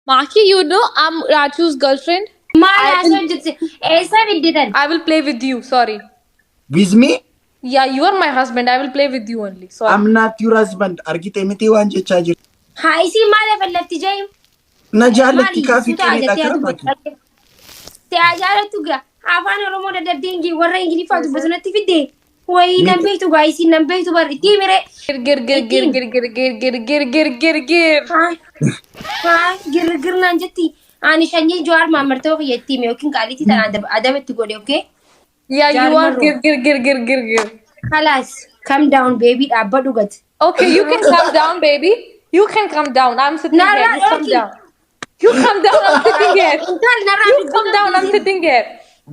Maki, you know I'm Rachu's girlfriend. Maal I will haasawaa jirti? Eessa fidditan? I will play with you. Sorry. With me? Yeah, you are my husband. I will play with you only. Sorry. I'm not your husband. Argite miti waan jechaa jirtu. Haa isii maal afallatti jee? Na jaallatti Maali kaa suuta fiqireedha jettee kara ati maki. dubbatu. Si haa jaalattu gaa afaan Oromoo dadhabdee ingi warra Ingiliffaa dubbatu natti fidde. Wayii nan Miti. beektu gaa isiin nan beektu bar itti himire. Gir gir gir Itti gir himi. gir gir gir gir gir gir gir gir. Haa haa girgir naan jetti. Ani sanyii Jawaar Mahammad ta'uu kiyya itti hime yookiin qaaliitii tana adaba itti godhe okay? Yeah, you Jaal are Marroo. gir gir gir gir gir gir. Kalaas come down baby dhaabbadhu gad. Okay, you can come down, baby. You can come down. I'm sitting here. Narraa You come dhorki. down. You come down. I'm sitting here. Intal narraa You dubbii come down. I'm qabdi. sitting here.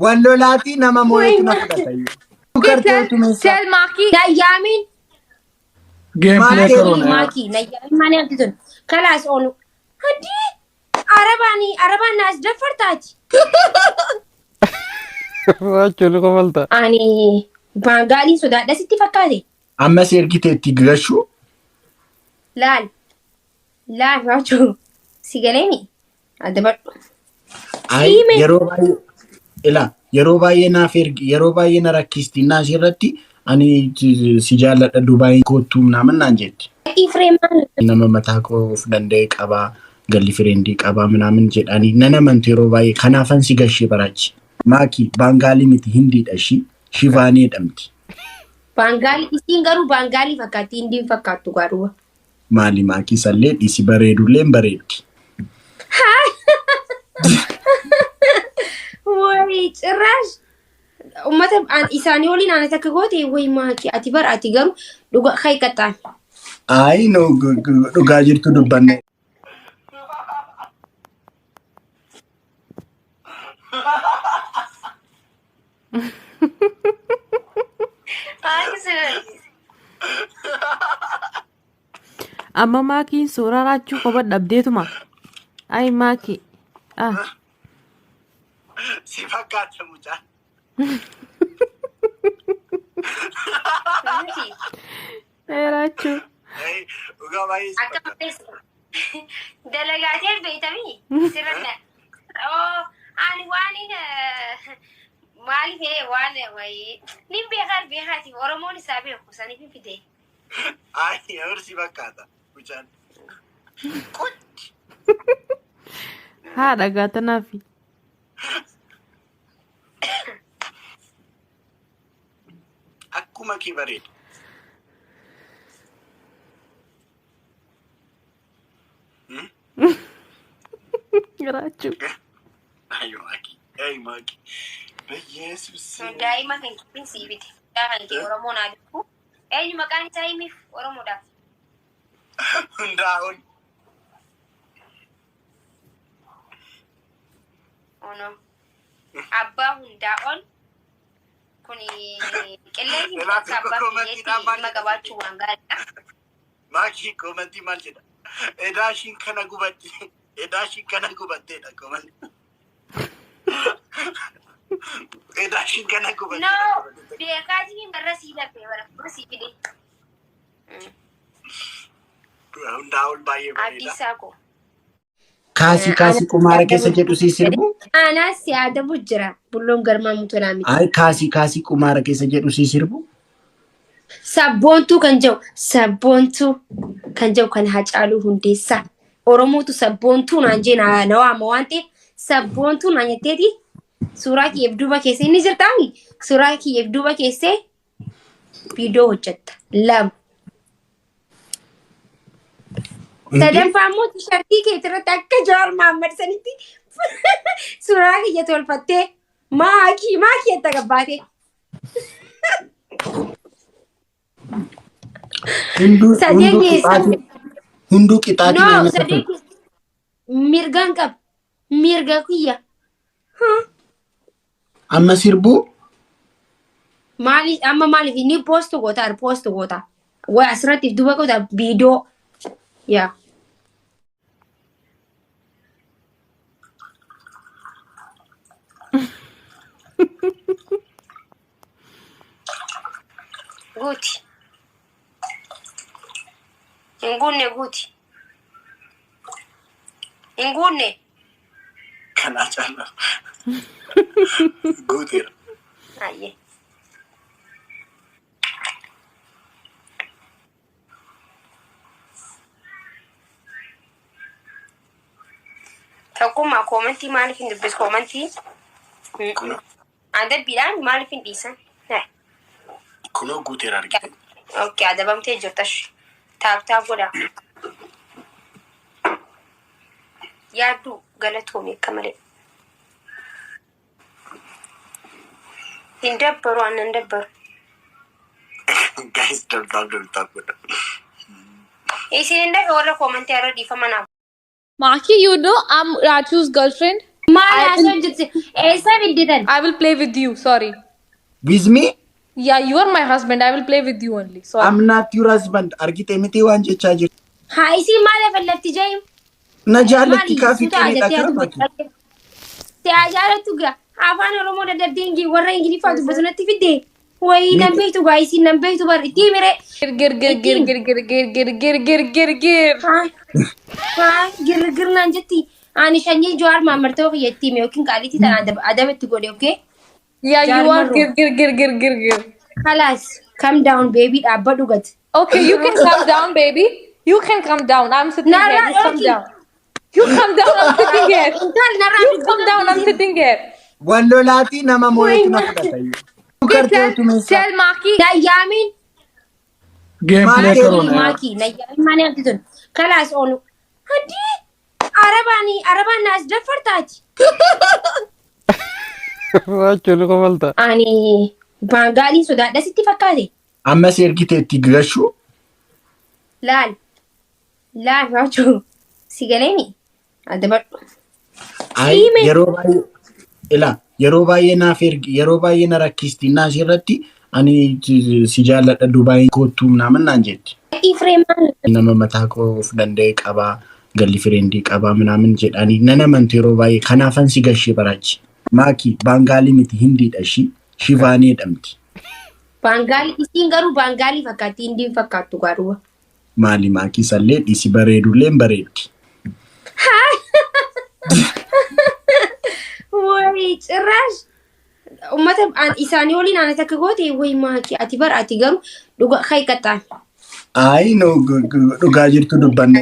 Wal lolaatii nama Wayi moo'etu na maal? fudhata iyyuu. Okay, Gartee tell utumeessaa. tell Maki. Na yaamin. Game Maal play ta'e? karoona yaa. Maaki na yaamin maal yaamti tun. Kalaas oolu. Haddii arabaani arabaan naas daffartaati. Raachuu ni kofalta. Ani baangaaliin sodaadha sitti fakkaate. Ammas ergite itti gashuu. Laal laal raachuu si galeemi adabadhu. Ay Siime yeroo baay'ee ilaa yeroo baay'ee naaf ergi yeroo baay'ee na rakkisti naas irratti ani si jaalladha Dubaay koottuu naaman naan jetti. Ifreemaan Nama mataa koo of danda'e qabaa galli fireendii qabaa minaamin jedhanii nan amantu yeroo baay'ee kanaafan si gashee baraachi. Maaki Baangaalii miti Hindiidha ishii Shivaanii jedhamti. Baangaalii isiin garuu baangaalii fakkaatti hindiin fakkaattu garuu. Maali maakii sallee dhiisi bareedullee hin bareeddi. Wayi cirraash ummata isaanii waliin aanat akka goote wayi maaki ati bara ati garuu dhuga kai qaxxaan. Ayi no dhugaa jirtu dubbanne. Amma maakiin suuraa raachuu kopha dhabdeetuma. Ay maakii. Ah. Si fakkaata mucaan. Miti. Ee raachuu. Dhugaa baay'ee si Akka fakkaata. malees dalagaatee beektamii sirra oo ani waan maaliif waan wayii nin beekaa beekaatiif Oromoon isaa beeku saniif hin fide. Ayi yeroo si fakkaata mucaan. Qocci. Haadha gaatanaafi. Akkuma kee bareeda. Raachuu. Ayo maaki. Ay maaki. Bayyeesus. Daa'ima kan kee sii bite. Daa'ima kan kee Oromoo naa beeku. Eenyu maqaan isaa himiif Oromoodhaaf. Hundaa ol. Ono. Abbaa hundaa ol. Kuni qilleensi Ilaa akka abbaa koomantii kiyyeetti dhaan maal ilma jedha? qabaachuu waan gaariidha. Maakii koomantii maal jedha? Edaa ishiin kana gubatti. Edaa ishiin kana gubatteedha koomantii. Edaa ishiin kana No, gubatteedha. beekaatiin barra sii darbee bara bara sii fide. Hundaa ol baay'ee bareeda. Abdiisaa koo. Kaasii kaasii qumaara keessa jedhu sii sirbu. Anaas si adabu jira. Bulloon garmaamuu tolaa miti. Ay kaasii kaasii qumaara keessa jedhu sii sirbu. Sabboontuu kan jedhu sabboontuu kan jedhu kan Hacaaluu Hundeessaa. Oromootu sabboontuu naan jee na waama waan ta'eef sabboontuu naan jetteeti suuraa kiyyeef duuba keessee inni jirtaami suuraa kiyyeef duuba keessee viidiyoo hojjetta. Lama. Sadaffaa immoo tishartii keetii irratti akka Jawaar Mahammad sanitti suuraa kiyya tolfattee maakii maakii jetta gabbaatee. Hunduu Sadeen hunduu keessaa qixaatii hunduu qixaatii No, nama sadeen tolu. keessa mirgaan qaba. Mirga kiyya. Amma sirbuu Maali amma maaliif inni post goota post goota. Way asirratti duuba goota viidiyoo. Yaa. Guuti. Hin guunne guuti. Hin guunne. Kanaa caalaa. Guuteera. Ayyee. Tokkummaa koomantii maaliif hin dubbisu koomantii? Kunoo Adabbiidhaan maaliif hin dhiisan? Kunoo guuteera argite. Okay, adabamtee jirtash. Tap tap godhaa. Yaadduu galatoomi akka malee. Hin dabbaru, aannan dabbaru. Guys, double tap, double tap godha. Isin hin dhabe warra koomantii har'a dhiifama naaf. Maki, you know I'm Rachu's girlfriend. Maal haasoo jirti? Eessa fidditan? I will play with you. Sorry. With me? Yeah, you are my husband. I will play with you only. Sorry. I'm not your husband. Argite miti waan jechaa jirtu. Haa, isin maal afallafti jaim? Na jaallatti kaafii qeeqaa kara Maki. Si haa jaalattu gaa. Afaan Oromoo dadhabdee warra Ingiliffaa dubbatu natti fidde. Wayii nan beektu gaa, isin nan beektu bar itti himire. Gir gir gir gir gir gir gir gir gir gir gir. Haa haa, girgir naan jetti. Ani sanyii Jawaar Mahammad ta'uu kiyya itti hime yookiin qaaliitii tana adaba itti godhe, okay? Yeah, you Jaal are Marroo. gir gir gir gir gir gir. Kalaas, calm down baby, dhaabbadhu gad. Okay, you can calm down, baby. You can calm down. I'm sitting here. Narraa You calm dhorki. down. You calm down. I'm sitting here. Intal narraa You calm down. I'm sitting here. Wal lolaatii nama moo'etu na fudhata. Okay, Kartee tell, utumeessaa. tell Maki. Na yaamin. Game Maal play ta'e? karoona. Maaki na yaamin, maali hamti tun? Kalaas oolu. Haddii Arabaani Arabaan naas daffartaati. Raachuu ni kofalta. Ani Baangaaliin sodaadha sitti fakkaate. Ammas ergite itti gashuu. Laal. Laal Raachuu. Si galeemi. Adabadhu. Ay, Siime. yeroo baay'ee ilaa, yeroo baay'ee naaf ergi, yeroo baay'ee na rakkisti naas irratti ani si jaalladha, Dubaayii koottuu naaman naan jetti. Ifree maal? Nama mataa koo of danda'e qabaa, girlfriendii qabaa minaamin jedhanii nan amantu yeroo baay'ee, kanaafan si gashee baraachi. Maaki Baangaalii miti, Hindiidha ishii. Shivaanii jedhamti. Baangaalii isiin garuu Baangaalii fakkaatti, Hindiin fakkaattu gaadhuwa. Maali Maakii sallee dhiisi, bareedullee hin bareeddi. Wayi cirraash uummata isaanii waliin aanat akka goote, wayi Maakii, ati bar ati garuu dhuga kai qaxxaan. Ayi, no, dhugaa jirtu dubbanne.